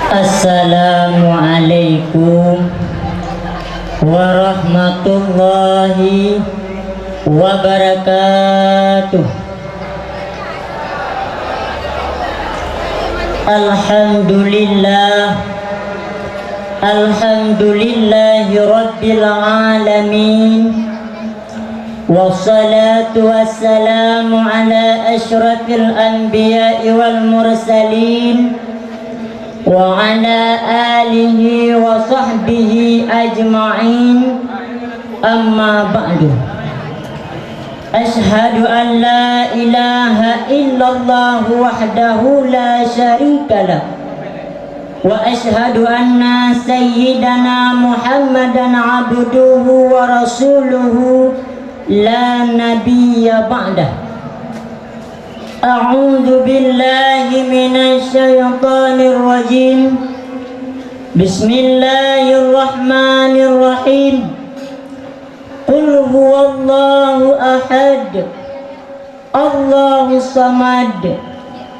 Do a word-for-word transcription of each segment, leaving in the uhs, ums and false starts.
Assalamualaikum warahmatullahi wabarakatuh. Alhamdulillah. Alhamdulillahi rabbil alamin. Wassalatu wassalamu ala asyrafil anbiya'i wal mursalin, wa ala alihi wa sahbihi ajma'in. Amma ba'du. Asyhadu an la ilaha illallah wahdahu la syarika lah. Wa asyhadu anna sayyidana Muhammadan abduhu wa rasuluhu la nabiyya ba'dah. A'udzu billahi minasy syaithanir rajim. Bismillahirrahmanirrahim. Qul huwallahu ahad. Allahus samad.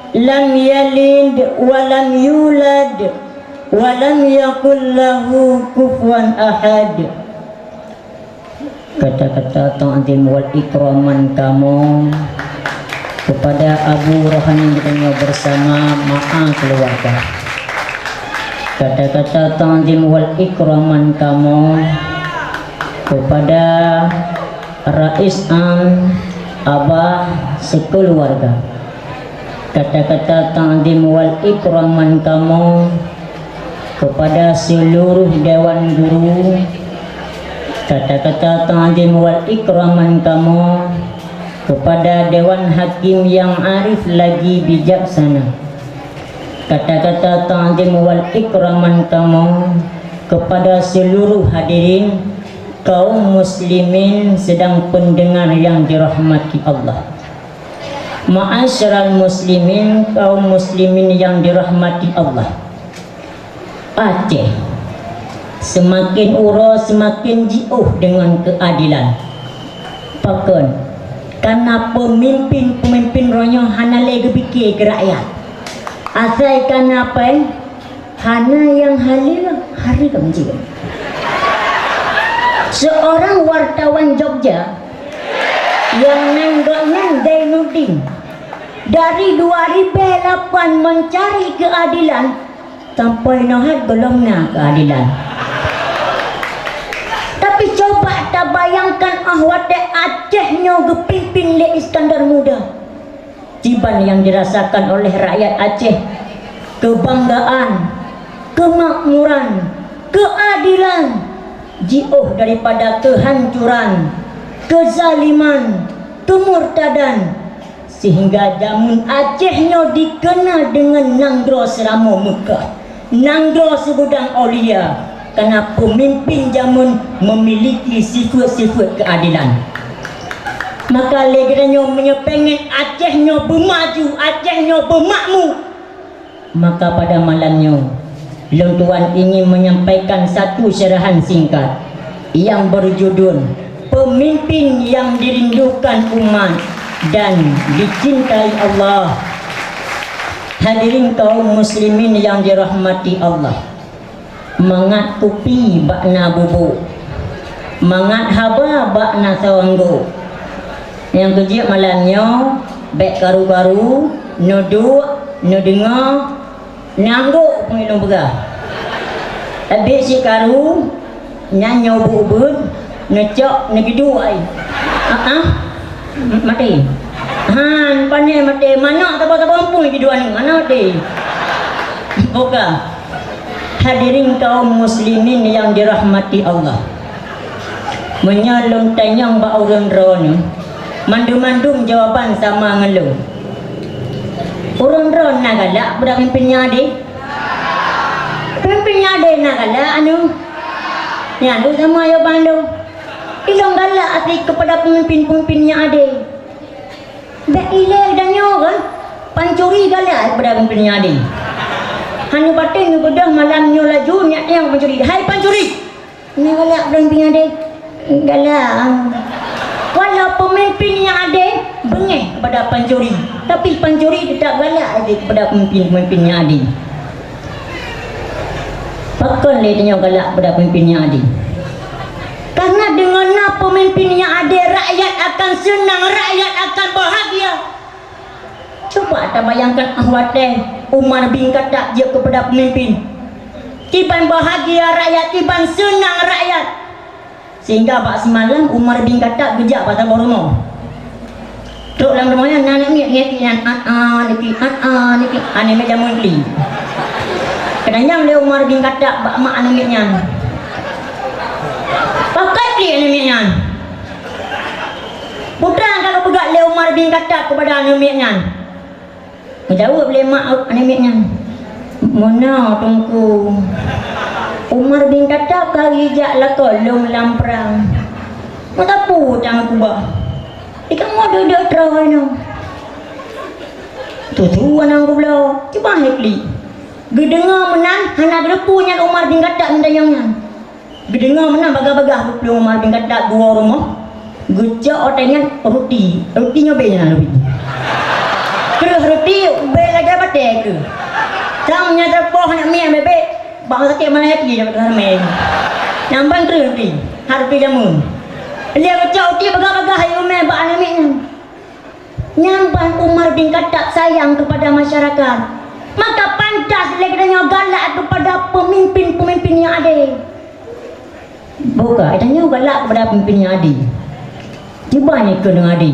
Lam yalid wa lam yulad wa lam yakul lahu kufuwan ahad. Kata-kata takzim wal ikraman kamoe kepada Abu Rohani geutanyoe bersama ma'a keluarga. Kata-kata takzim wal ikraman kamoe kepada Rais Am Abah sekeluarga. Kata-kata takzim wal ikraman kamoe kepada seluruh dewan guru. Kata-kata takzim wal ikraman kamoe kepada dewan hakim yang arif lagi bijaksana. Kata-kata takzim wal ikraman kamoe kepada seluruh hadirin kaum muslimin sidang pendengar yang dirahmati Allah. Ma'asyiral muslimin, kaum muslimin yang dirahmati Allah. Aceh seumaken uroe seumaken jiôh deungon keuadelan. Pakon? Kareuna peumimpén-peumimpén roh nyoe hana lé geupike keu rakyat. Asai kareuna peue? Hana nyang haleue, hareuem jih. Seorang wartawan Jogja nyang nan gobnyan Zainuddin dari dua ribu lapan mencari keadilan, sampoe nyoe hat gohlom na keadilan. Tapi coba tabayangkan, ah, watée Aceh nyoe geupimpin lé Iskandar Muda. Kiban nyang dirasakan oleh rakyat Aceh, keubanggaan, keumakmuran, keuadelan, jiôh daripada keuhancuran, keuzaliman, keumurtadan, sehingga jameun Aceh nyoe dikeuna deungon nanggroe seuramoe Meukah. Nanggroe sigudang aulia, kareuna peumimpén jameun meumiliki sifeuet-sifeuet keuadelan. Maka lé geutanyoe meunyoe pengen Aceh nyoe beumaju, Aceh nyoe beumakmu, maka pada malam nyoe lôn tuan ingin menyampaikan satu syarahan singkat yang berjudul Pemimpin yang dirindukan umat dan dicintai Allah. Hadirin kaum muslimin yang dirahmati Allah, mangat kupi bak na bubuk, mangat haba bak na sawanggok. Nyang keujeuet malam nyoe, bék karu-karu, neuduek, neudeungoe, Nyan anggok peungilong peugah. Abéh cit karu, nyan nyoe ubeuet-ubeuet, neucok, neugiduek ai. Ah, ah. Maté. Han, pane maté, manok saboh-saboh pun giduek aneuk, hana maté. Boka. Hadirin kaum muslimin yang dirahmati Allah. Meunyoe lôn tanyong bak ureuëng droeneuh, mandum-mandum jawaban sama ngon lôn. Ureuëng droeneuh na galak beudak mimpin nyang adé? Pemimpin nyang adé na galak anu? Nyan lôn sama jawaban lôn. Ilôn galak até keupada pemimpin-pemimpin nyang adé. Bék ilée geutanyoe kan? Pancuri galak keupada pemimpin nyang adé. Hana patéh neubeudôh malam nyoe laju nyak nyang pancuri. Hai pancuri! Nyan galak pemimpin nyang adé. Galak. Walau pemimpin nyang adé beungéh keupada pancuri, tapi pancuri teutap galak lagée keupada pemimpin-pemimpin nyang adé. Pakon lé tanyoe galak keupada peumimpin nyang adé? Karena deungon na peumimpin nyang adé, rakyat akan seunang, rakyat akan bahagia. Cuba tabayangkan 'oh watèe Umar bin Khattab jeuet keupada peumimpin. Kiban bahagia rakyat, kiban seunang rakyat. Sehingga bak seumalam Umar bin Khattab geujak bak saboh rumoh. Trok lam rumoh nyan na aneuk miet ngon klik nyan, "An-an, klik, an-an, klik." Aneuk miet jameun klik. Keudanyong lé Umar bin Khattab bak mak aneuk miet nyan, "Pakon klik aneuk miet nyan? Peue treuk ka geupeugah lé Umar bin Khattab keupada aneuk miet nyan?" Geujaweueb lé mak aneuk miet nyan, "Meunoe, Teungku. Umar bin Khattab ka geujak lakoe lôn lam prang. Meusapeue tanggong kubah? Di kamoe duek-duek troe nyoe." Tutoe aneuëk gubloe, cuba hai klik. Geudeungoe meunan hana geureupu nyan Umar bin Khattab meudanyong nyan. Geudeungoe meunan bagah-bagah geuplueng Umar bin Khattab geuwoe rumoh, geucok watèe nyan ruti. Ruti nyoe bèe nyan ruti. Kreueh ruti, bèe lagèe batèe kreueh. Sang nyan teupoh aneuk miet bèk-bèk, bak sakét malam hati dapat ramé. Nyang ban kreueh ruti, hak ruti jameun. Lheueh geucok ruti bagah-bagah hai umé bak aneuk miet nyan. Nyan ban Umar bin Khattab sayang kepada masyarakat. Maka pantas lé geutanyoe galak kepada pemimpin-pemimpin nyang adé. Buka, geutanyoe galak kepada pemimpin nyang adé. Cuba nyoe keuneuk adé.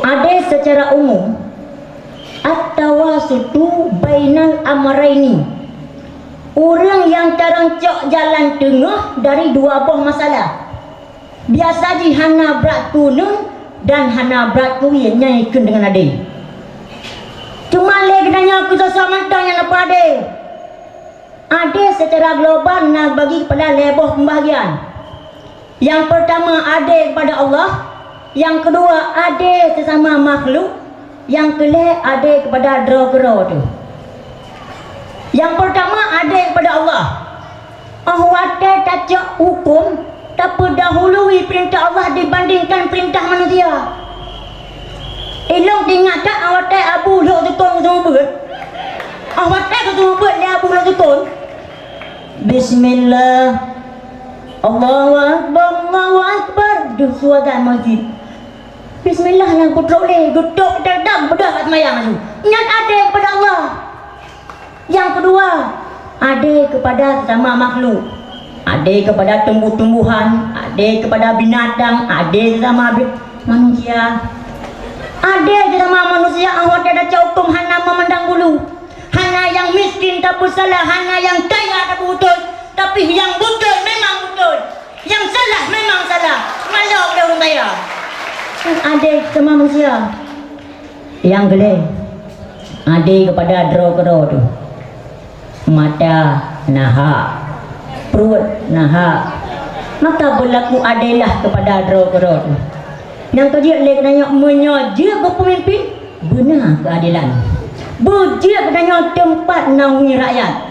Adé secara umum, at-tawasutu bainal amraini. Ureuëng nyang carông cok jalan teungoh dari dua boh masalah. Biasa jih hana brat keuneuk dan hana brat keuwie, nyan ikheun deungon adé. Cuma lé geutanyoe keu soe-soe mantong nyang na peuadé. Adé secara global na bagi kepada lhée boh pembahagian. Nyang peurtama adé kepada Allah, nyang keudua adé sesama makhluk, nyang keulhée adé kepada droe keudroe teuh. Nyang peurtama adé kepada Allah. Óh watée tacok huköm, tapeudahului peurintah Allah dibandingkan peurintah manusia. Ilôn teuingat that óh watée Abu Lhok Sukon geuseumeubeuet. Óh watée geuseumeubeuet lé Abu Lhok Sukon, "Bismillah, Allahu Akbar, Allahu Akbar," deuh su azan masjid. "Bismillah," nyang peutrok lé, geutôb teudam beudôh bak seumayang laju. Nyan adé kepada Allah. Nyang keudua, adé kepada sesama makhluk. Adé kepada tumbuh-tumbuhan, adé kepada binatang, adé sesama bi-, manusia. Adé sesama manusia, óh watée tacok huköm hana meumandang bulu. Hana nyang miskin tapeusalah, hana nyang kaya tapeubeutôi, tapi nyang beutôi memang beutôi, nyang salah memang salah. Malok lé ureuëng kaya. Adé sesama manusia. Nyang keulhée, adé kepada droe keudroe teuh. Mata na hak, pruet na hak. Maka beulaku adélah kepada droe keudroe teuh. Nyang keujeuet lé geutanyoe, meunyoe jeuet keu peumimpin, beuna keuadelan. Beujeuet geutanyoe teumpat naungi rakyat.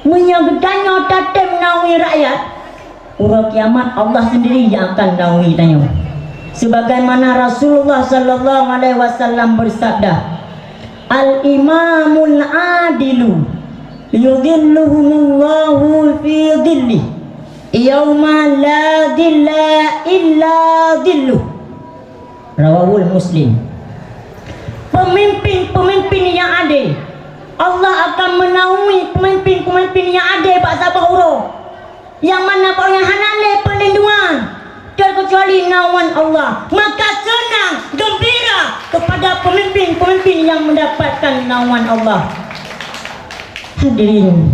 Meunyoe geutanyoe tatem naungi rakyat, uroe kiamat Allah sendiri nyang akan naungi tanyoe. Sebagaimana Rasulullah sallallahu alaihi wasallam bersabda, "Al-imamul adilu yudhilluhumullahu fi dhillih, yauma la dhilla illa dhilluh." Rawahul Muslim. Pemimpin-pemimpin nyang adé, Allah akan menaungi pemimpin-pemimpin nyang adé bak saboh uroe. Nyang mana bak nyan hana lé peulindungan, terkecuali naungan Allah. Maka seunang, geumbira kepada pemimpin-pemimpin nyang mendapatkan naungan Allah. Hadirin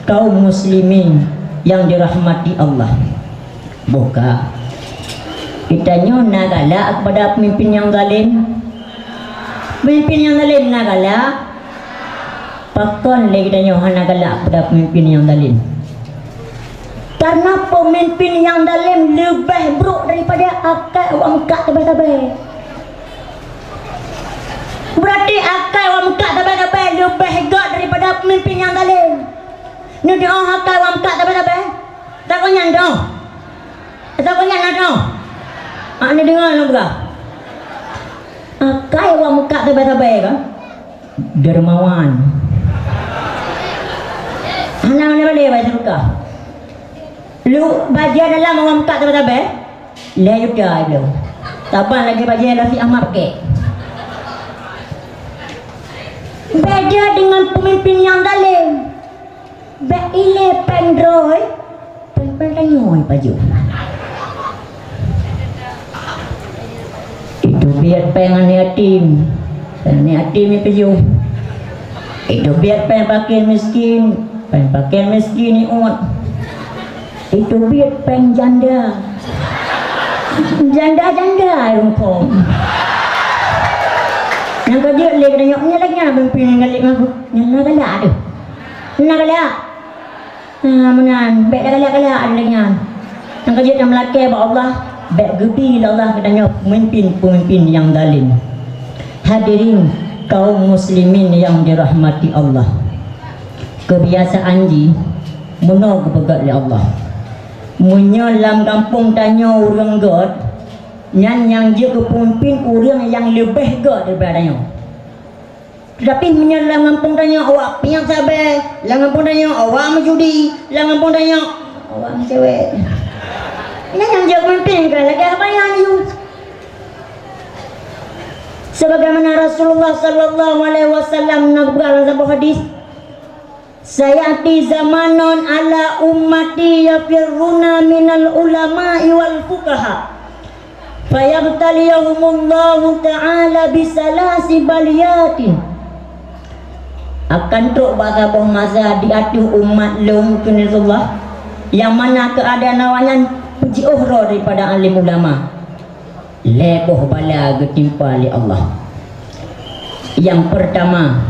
kaum muslimin yang dirahmati Allah. Buka. Geutanyoe na galak kepada pemimpin nyang zalim? Pemimpin nyang zalim na galak? Pakon lé geutanyoe hana galak kepada pemimpin nyang zalim? Karena pemimpin nyang zalim leubeh brok daripada akai awak meukat tabé-tabé. Berarti akai awak meukat tabé-tabé leubeh gét daripada pemimpin nyang zalim. Neudoa akai awak meukat tabé-tabé. Takot nyan doh. Takot nyan na doh. Ah, neudeungoe lôn peugah. Akai awak meukat tabé-tabé kan? Dermawan. Hana balée-balée bak S M K. Lu bajée dalam awak muka tabé-tabé. Lhée juta lom. Saban lagée bajée Raffi Ahmad pakai. Beda dengan pemimpin yang zalim. Bak ilée péng droe, péng-péng tanyoe pajoh. Itu biet péng aneuk yatim, péng aneuk yatim ipajoh. Itu biet péng fakir miskin, péng fakir miskin iuet. Itu biet péng janda, janda-janda rungkong. Nyang ka jeuet lé geutanyoe, nyan lagée nyan pemimpin nyang galak ngon aku. Nyan na galak deuh. Na galak. Ha, meunan, bék tagalak-galak lagée nyan. Nyang ka jeuet tameulakée bak Allah, bék geubi lé Allah geutanyoe peumimpin-peumimpin nyang zalim. Hadirin kaum muslimin nyang dirahmati Allah. Keubiasaan jih, meunoe geupeugét lé Allah. Meunyoe lam gampông tanyoe ureuëng gét, nyan nyang jeuet keu peumimpin ureuëng nyang leubeh gét daripada tanyoe. Teutapi meunyoe lam gampông tanyoe awak piyak sabé, lam gampông tanyoe awak meujudi, lam gampông tanyoe awak meucewek, nyan nyang jeuet peumimpin ka lagée haba nyan yue. Sebagaimana Rasulullah sallallahu alaihi wasallam na geupeugah lam saboh hadis, "Sayati zamanun ala ummati yafirruna minal ulama'i wal fuqaha." Fayabtaliyahumullahu ta'ala bisalasi baliyatin. Akan trok bak saboh masa di ateueh umat lôn, kheun Rasulullah, nyang mana keuadaan awaknyan peujiôh droe daripada alim ulama. Lhée boh bala geutimpa lé Allah. Nyang peurtama,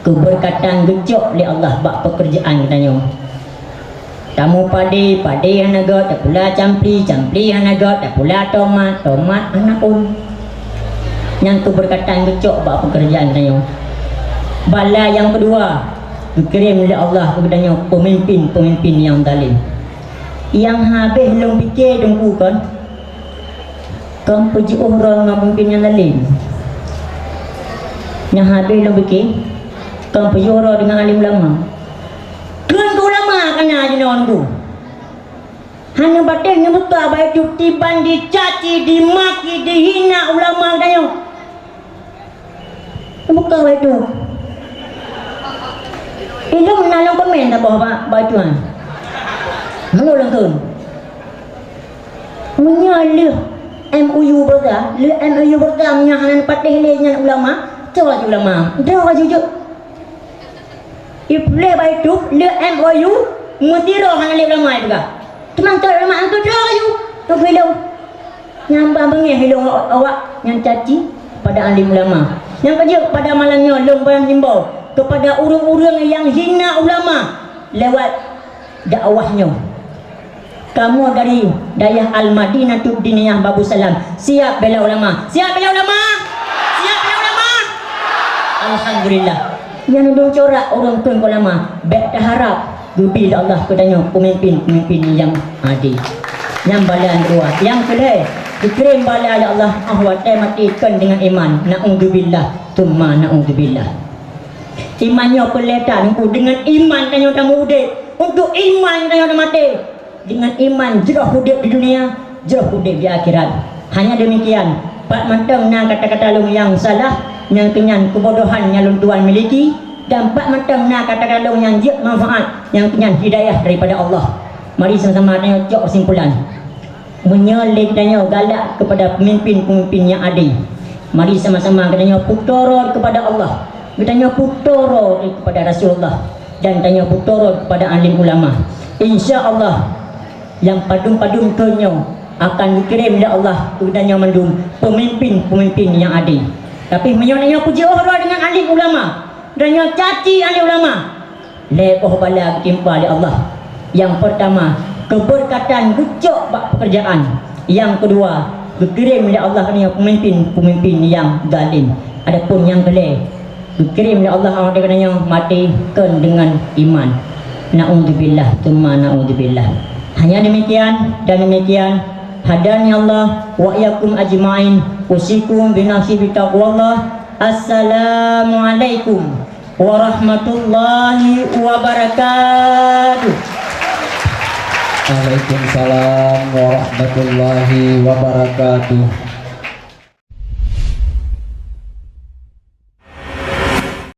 keubeurkatan geucok lé Allah bak peukeurjaan geutanyoe. Tamu padé, padé hana gét, tapula campli, campli hana gét, tapula tomat, tomat hana phon. Nyan keubeurkatan geucok bak peukeurjaan geutanyoe. Bala nyang keudua, geukirém lé Allah keu geutanyoe peumimpin-peumimpin nyang zalim. Nyang habéh lôn piké Teungku kon, kon peujiôh droe ngon peumimpin nyang zalim. Nyang habéh lôn piké, kon peujiôh droe deungon alim ulama. Kheun keu ulama ka na jinoe Teungku. Hana patéh neubuka bak YouTube tiban dicaci, dimaki, dihina ulama geutanyoe. Buka bak YouTube. Ilôn na lôn komen saboh bak, bak YouTube nyan. Meunurot lôn kheun. Meunyoe lheueh M O U beureuka, lheueh M O U beureuka meunyoe hana neupatéh lé nyan ulama, cok laju ulama. Droe laju jeuet. Iblih bak YouTube, lheueh M O U, meusidroe hana lé ulama ipeugah. Teuma cok ulama, angkot droe laju. Teupeulông. Nyang ban beungéh ilông awak nyang caci kepada alim ulama. Nyang keujeuet pada malam nyoe lôn ban himbau kepada ureuëng-ureuëng nyang hina ulama lewat dakwah nyoe. Kamoe dari dayah Al-Madinatud Diniyah Babussalam siap bela ulama. Siap bela ulama? Siap bela ulama? Alhamdulillah. Nyang dong corak ureuëng kheun ulama, bék taharab geubi lé Allah keu tanyoe peumimpin-peumimpin nyang adé. Nyang bala nyang keudua, nyang keulhée, geukirém bala lé Allah óh watée maté kon deungon iman. Naudzubillah, tsumma naudzubillah. Iman nyoe peureulée that Teungku, deungon iman tanyoe tameuudeb, untuk iman tanyoe tamaté. Deungon iman jroh udeb di dunia, jroh udeb di akhirat. Hanya demikian, pat mantong na kata-kata lôn nyang salah, nyang keunyan keubodohan nyang lôn tuan miliki, dan pat mantong na kata-kata lôn nyang jeuet manfaat, nyang keunyan hidayah daripada Allah. Mari sama-sama tanyoe cok kesimpulan. Meunyoe lé geutanyoe galak kepada pemimpin-pemimpin nyang adé, mari sama-sama geutanyoe putoro kepada Allah, geutanyoe putoro kepada Rasulullah, dan tanyoe putoro kepada alim ulama. Insya Allah, nyang padum-padum thon nyoe akan geukirém lé Allah keu geutanyoe mandum peumimpin-peumimpin nyang adé. Tapi meunyoe tanyoe peujiôh droe deungon alim ulama, tanyoe caci alim ulama, lhée boh bala geutimpa lé Allah. Nyang peurtama, keubeurkatan geucok bak peukeurjaan. Nyang keudua, geukirém lé Allah keu tanyoe peumimpin-peumimpin nyang zalim. Adapun nyang keulhée, geukirém lé Allah watée geutanyoe maté kon deungon iman. Naudzubillah, tsumma naudzubillah. Hanya demikian dan demikian, hadani Allah wa iyyakum ajmain. Usikum binafsi bitaqwallah. Assalamualaikum Warahmatullahi wabarakatuh. Waalaikumsalam warahmatullahi wabarakatuh.